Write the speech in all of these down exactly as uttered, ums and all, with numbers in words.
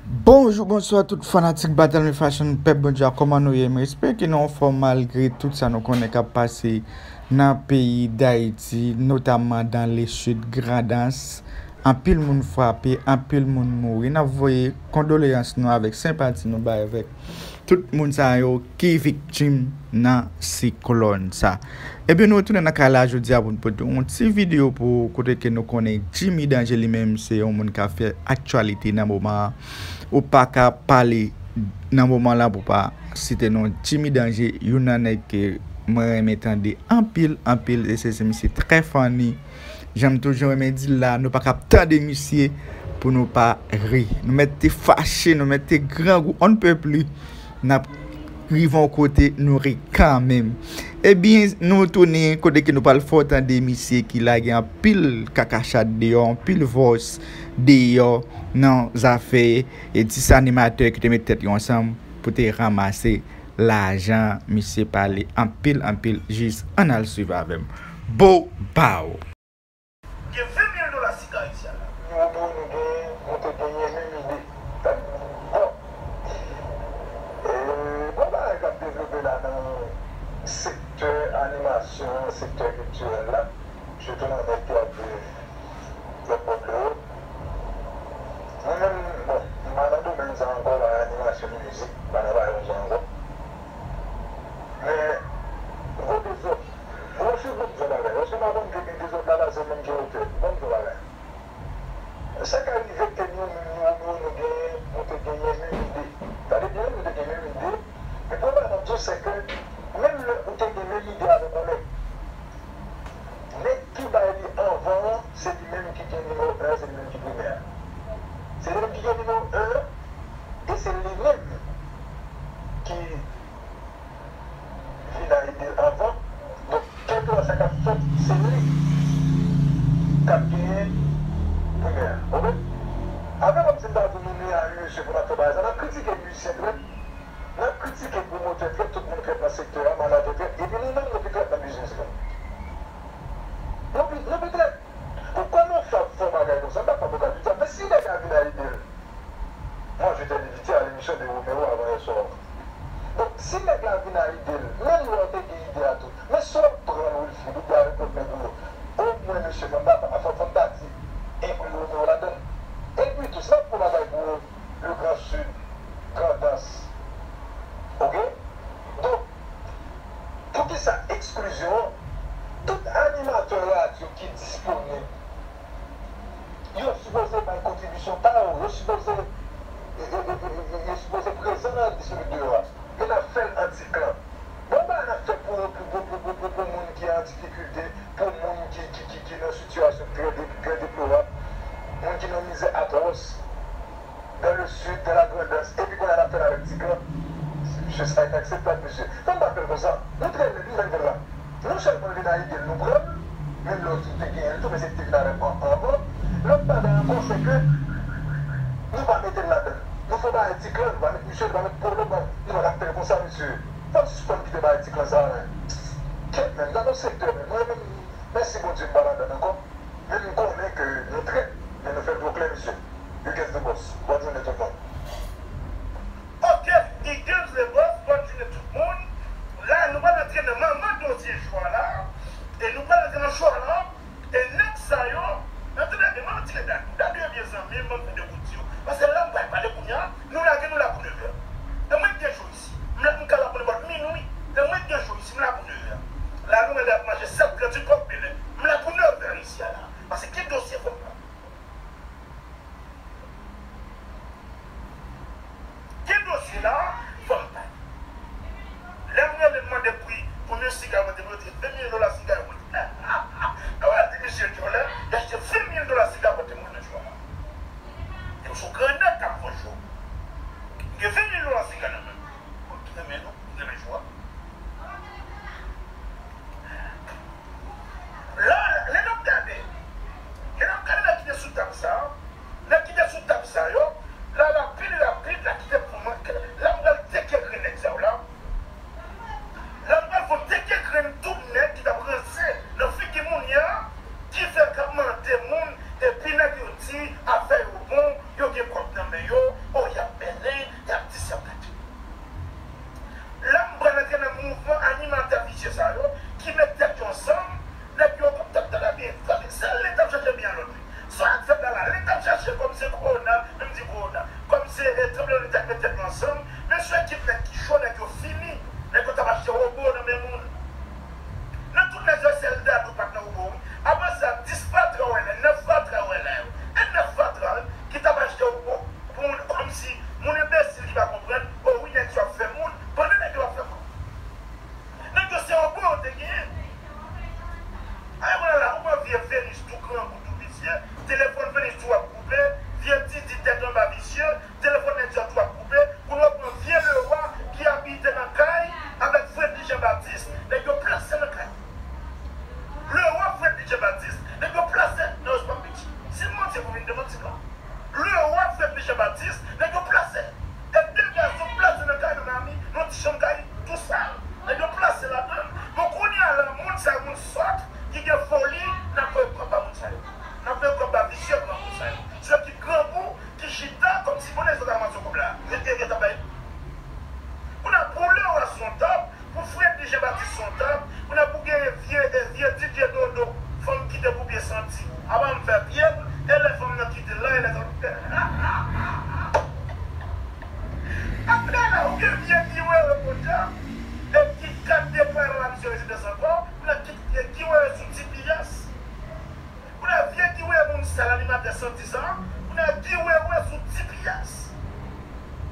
Bonjou, bonswa tout fanatik Battle Me Fashion, pèp Bondye a, kòman nou ye? M espere ke nou anfòm malgre tout sa nou konnen k ap pase nan peyi Dayiti, notamman dans le sud, Grandans. Anpil moun frape, anpil moun mouri. N ap voye kondoleyans nou avèk senpati nou bay avèk tout moun sa yo ki viktim nan siklòn sa. Ebyen, nou retounen nan kay la jodi a pou n pote yon ti videyo pou kote ke nou konnen Jimmy Danger li menm se yon moun k ap fè aktyalite nan moman an. Ou pa ka pale nan moman la pou pa site non Jimmy Danger, youn nan nèg ke mwen renmen tande anpil, anpil, e se, se misye trè funny. Jan m toujou renmen di l la, nou pa ka ap tande misye pou nou pa ri. Nou mèt te fache, nou mèt te grangou, on ne peut plus. N ap rive yon kote, nou ri kanmenm. Ebyen, nou tounen kote ke nou pral fè w tande misye ki lage anpil kakachat deyò, anpil vòs deyò nan zafè e ti animatè ki te met tèt yo ansanm pou te ranmase lajan. Misye pale anpil, anpil, jis ann al swiv avè m. Bow Bow. Gen ven mil dola siga isi a la. Nimewo de nou genyen, nou te genyen menm ide. Bon. E, bon bagay k ap devlope la nan sektè animasyon, sektè kiltirèl la. Sitou nan nèg ki ap viv lòt bò dlo yo. Mwen menm, bon, m pa nan domèn sa ankò, pa animasyon, mizik, m pa nan bagay sa ankò. Men, gwo dezòd. Bon, si bon, bon bagay. Èske w pa konn ke gen dezòd la, la, se menm ki otè? Bon, bon bagay. Sa ka rive ke nou menm, nou, nou, nou genyen, nou te genyen menm ide. Tande byen, nou te gen menm ide. Men pwoblèm nan tou, se ke menm lè ou te gen menm ide avèk yon nèg, nèg ki bay li anvan an, se li menm ki gen nimewo en, se li menm ki primè a. Se li menm ki gen nimewo en an, e se li menm ki vin a ide l anvan. Donk, kèlkeswa sa k ap fèt, se li k ap genyen primè a. Oke? Avè kòmsi m ta di nou ni a yon mesye pou n ap fè bagay sa, n ap kritike mizisyen trèt, n ap kritike pwomotè trèt, tout moun trèt nan sektè a, manadjè trèt, epi nou menm nou pi trèt nan biznis la. Nou pi, nou pi trèt. Bon, kòman w fè ap fè yon bagay konsa? M pa ka fè w ka di sa, men si nèg la vin a ide l, Moi, je t'ai invité à l'émission de Romero avant hier soir. Donk, si nèg la vin a ide l, menm lè w te gen ide a tou, men si w ap pran l, Wilfrid, ou pral rekonèt ou yo. Omwen, mesye, fò n ta, fò, fò n ta di, enkli Romero ladan l. Epi tou, si n ap fè yon bagay pou Le Grand Sud, Grandans, oke? Donk, poukisa eksklizyon an? Tout animatè radyo ki disponib, yo sipoze bay kontribisyon pa yo, yo sipoze, yo sipoze prezan nan dis minit deyò a. Men n ap fè l anti-klan. Bon, bagay n ap fè pou, pou, pou moun ki an difikilte, pou moun ki, ki, ki, ki nan sitiyasyon trè de, trè deplorab, moun ki nan mizè atwòs, dans le sud, dans la Grandans, epi kounye a n ap fè l avèk ti klan. Mesye, sa inakseptab, mesye. Fò n pa fè l konsa. Nou trè lèd, nou fè l la. Non sèlman l vin a ide l, nou pran l, menm lè w di w te genyen l tou, men se li te vin avè l an-, anvan. Lòt bagay ankò, se ke nou pa mete l ladan l. Nou fè yon bagay ti klan, nou pa met misye, nou pa met polo, bon, nou pa ka fè l konsa, mesye. Fò n sispann kite bagay ti klan sa a, men. Kèt, men, gade yon sektè, men. Mwen menm, mèsi Bondye, m pa ladan l ankò. Men m konnen ke nou trèt, men nou fè l twò klè, mesye. Hugues the Boss, bòn jounen tout moun. Ok, Hugues the Boss, bòn jounen tout moun. La, nou pral antre nan manman dosye jou a la. E nou pral antre nan jou a la. E nèg sa yo, nan tout lè, manman ti nèg la, gade yo byen zanmi m, ban m fè de kout di yo. Paske la, m pral pale kounye a, nou lage nou la pou nevè. E mwen gen jou isi. M la, m ka la pou nenpòt minwi. E mwen gen jou isi, m la pou nevè. La, nou wè lè ap mache sèt trant kòk belen. M la pou nevè isi a la. Paske gen dosye fò m pale. Gen dosye la, fò m pale. Lè m rele m mande pri, konbyen siga yo pote mwen, yo di ven mil dola siga yo pote. Yo di misye dyòlè, yo achte ven mil dola siga pote mwen nan jou a la. Yo sou grandèt k ap vann jou. M gen ven mil dola siga nan men m. Mwen ki renmen nou, ki renmen jou a. La, lè n ap gade, lè n ap gade nèg ki te sou tab sa, nèg ki te sou tab sa yo, la rapid, rapid, la kite pou mwen, la m pral teke grenn nèg sa yo la. La m pral fè teke grenn tout nèg ki t ap ranse nan figi moun ya, ki fè k ap mande moun, epi nèg yo di afè yo bon, yo gen kòb nan men yo, o y Nèg yo plase. E de gaz yo plase nan kay nan Miami, nan ti chanm kay, tou sal. Nèg yo plase ladan l. Bon, kounye a la, moun sa yo, moun sòt, ki gen foli, n ap voye kòb ba moun sa yo. N ap voye kòb ba visye, ba moun sa yo. Se yo ki grangou, ki chita, kòmsi bon nèg sa ta ranmase kòb la. Yo, yo, yo ta bay. Kounye a, pou lè w a son top, pou Freddy Jean Baptiste son top, kounye a pou genyen vye, e vye D J Dodo, fanm kite pou byen santi. Apa m fè pye l, e lè fanm nan kite l la, e lè sa. Apre la, ou gen vye Guy Wewe Poncha, e Kit Kat deklare la misye rezidans ankò, kounye a Kit, e Guy Wewe sou T P S. Kounye a vye Guy Wewe moun sal animatè santi sa, kounye a Guy Wewe sou T P S.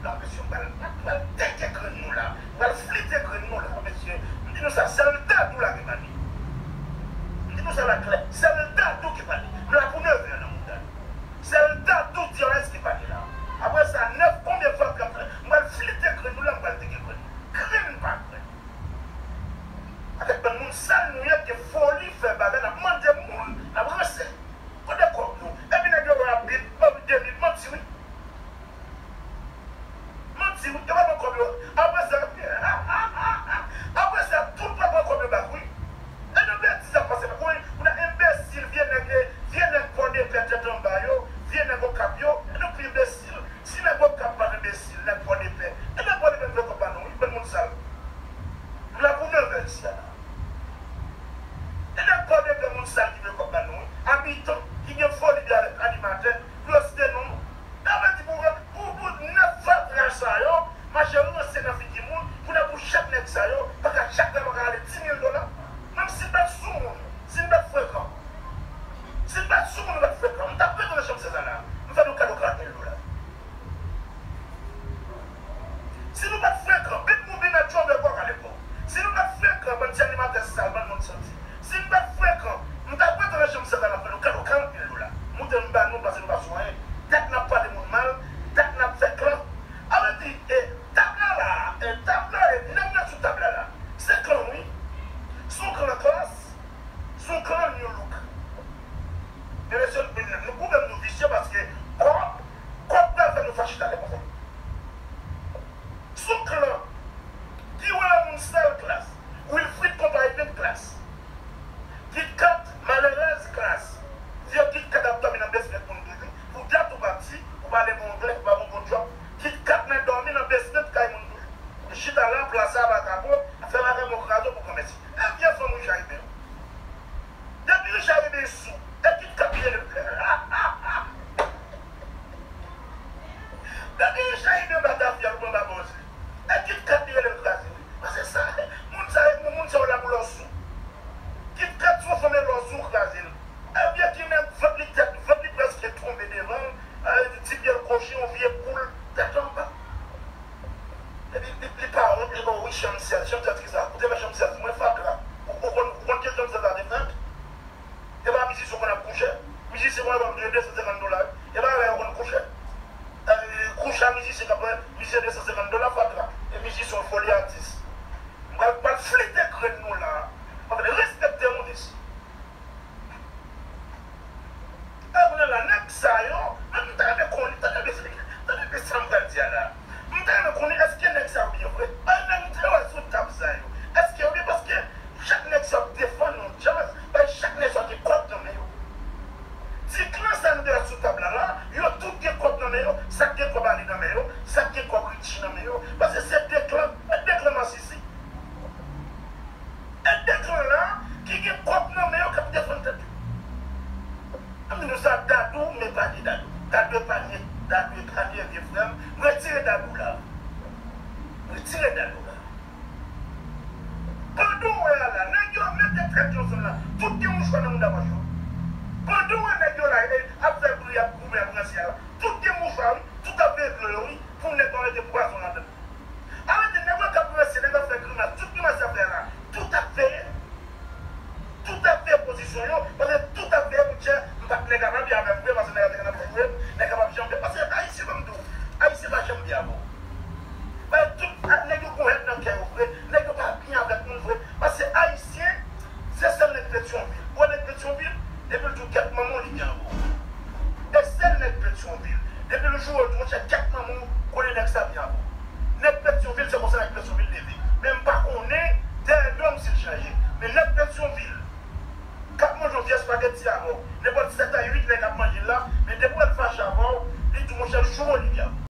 La, mesye, m pral, m pral teke grenn nou la. M pral flite grenn nou la, mesye. M di nou sa, sèl Dadou la ki pale. M di nou sa la klè. Sèl Dadou ki pale. M la pou nèf è nan mouda. Sèl Dadou D R S ki pale la. Apre sa, nèf konbyen fwa k ap fè? M pral flite grenn nou la, m pral teke grenn nou. Grenn pa grenn. Avèk bann moun sal nou ye, gen foli, fè bagay, n ap mande moun, n ap ranse. Kote kòb nou? Epi nèg yo ba bit, ba bit de mil, manti wi. Manti wi, yo pa ban kòb yo. Apre sa, apre sa, tout pa pran kòb yo bak wi. E nan betiz ap pase bak wi. Ou nan enbesil, vye nèg, vye nèg Pòdepè tèt anba yo, vye nèg Okap yo, e nou pi enbesil. Si nèg Okap pa enbesil, nèg Pòdepè, e nèg Pòdepè vle kòb ba nou wi, bann moun sal. M la pou nèf è isi a la. E nèg Pòdepè moun sal ki vle kòb ba nou wi. Abitan ki gen foli de avèk animatè, pou yo site non nou. Sa vle di pou, pou, pou nèf fatra sa yo, mache ranse nan figi moun, pou nèg pou chak nèg sa yo, pa ka chak nèg pa ka rale di mil dola. Menm si n pa t sou moun, si n pa t frekan. Si n pa t sou moun, nou pa t frekan. M t ap rete nan chanm sèz la la. M fè nou kado karant mil dola. Si nou pa t frekan, Big Movie nan Trump e Coca Lepo. Si nou pa t frekan, bann ti animatè sal, bann moun santi. Si n pa t frekan, m t ap rete nan chanm sèz la, m ap fè nou kado karant mil dola. Moute m ba nou, pase nou pa sou anyen. Dat n ap pale moun mal, dat n ap fè klan. Sa vle di, e, tab la la, e, tab la, e, nèg nan sou tab la la. Se klan, wi. Se yon klan klas, se yon klan new look. Men mesye, nou, nou, nou, nou visye paske kòb, kòb pral fè nou fache talè konsa. Sou klan, Guy Wewe moun sal klas, Wilfrid Konpayi vin klas, Kit Kat malerèz klas, vye Kit Kat ap dòmi nan basement moun toujou, pou dat ou pati, ou pale bon anglè, ou pa bon bon job, Kit Kat nan dòmi nan basement kay moun toujou. Ou chita la, plas a vakabon, ap fè vakabon kraze pou granmèsi. E vye fanm Richard Hubert. Depi Richard Hubert sou, e Kit Kat ki rele l. Depi Richard Hubert bat afyèl ou pran babòz li. E Kit Kat ki rele l kraze wi. Paske sa, moun sa, moun sa yo la pou lè w sou. Kit Kat sou fanm e lè w sou kraze l. E vye ki nèg vant li tèt, vant li prèske tonbe devan l, e, ti pye l kochi, yon vye poul, tèt anba. Epi li, li pa wont, li ba w wi chanm sèz. Chanm sèz ki sa? Ou te fè chanm sèz, mwen fatra. Ou, ou konn, ou konn ki chanm sèz la te fèt? E pa mizisyen konn ap kouche? Mizisyen konn ap dwe de san senkant dola wi. E pa avè yo konn kouche? E, kouche a mizisyen k ap bay mizisyen de san senkant dola fatra. E mizisyen yon foli atis. M pral, pral flite grenn nou la. Anfen, respekte moun isi. E kounye a la, nèg sa yo, men m ta renmen konnen, tande byen, tande byen sa m pral di a la. M ta renmen konnen èske nèg sa yo byen vre? Bay nèg m te wè sou tab sa yo. Èske yo byen? Paske chak nèg sa yo ap defann yon djaz, bay chak nèg sa yo gen kòb nan men yo. Ti klan sa nou te wè sou tab la la, yo tout gen kòb nan men yo, sa k gen kòb Ale nan men yo, sa k gen kòb Richie nan men yo. Paske se de klan, de klan masisi. E de klan la ki gen kòb nan men yo k ap defann tèt yo. Ann di nou sa, Dadou, m epanye Dadou. Dadou epanye, Dadou epanye, vye frè m. M retire Dadou la. M retire Dadou la. Pandan w wè a la, nèg yo mete tèt yo ansanm la, tout gen mouchwa nan mouda pòch yo. Pandan w wè nèg yo la, e, ap fè bri, ap goumen, ap ranse a la, tout gen mouchwa, wi, tout ap veye dlo yo, wi, pou nèg pa mete pwazon ladan l. Sa vle di, nèg yo k ap ranse, nèg yo ap fè grimas, tout grimas y ap fè a la, tout ap veye. Tout ap veye pozisyon yo, paske tout ap veye, monchè, m pa, nèg la pa byen avè m vre, paske nèg la te konn ap joure m, nèg la p ap janm byen, paske Ayisyen, ban m di w, Ayisyen pa janm byen avè w. Paske tout, a, nèg yo gon hèn nan kè yo vre, nèg yo pa byen avèk moun vre, paske Ayisyen, se sèl nèg Petyonvil. Ou wè nèg Petyonvil, depi l di w kèt manman w, li byen avè w. E sèl nèg Petyonvil, depi l joure konnen nèg sa byen avè w. Nèg Petyonvil, se konsa nèg Petyonvil leve. Men m pa konnen Dèyè Dòm si l chanje. Men nèg Petyonvil k ap manje yon ti espageti avè w, nenpòt sèt a uit nèg ap manje l la, men depi w wè l fache avè w, li di w, monchè, jou boni.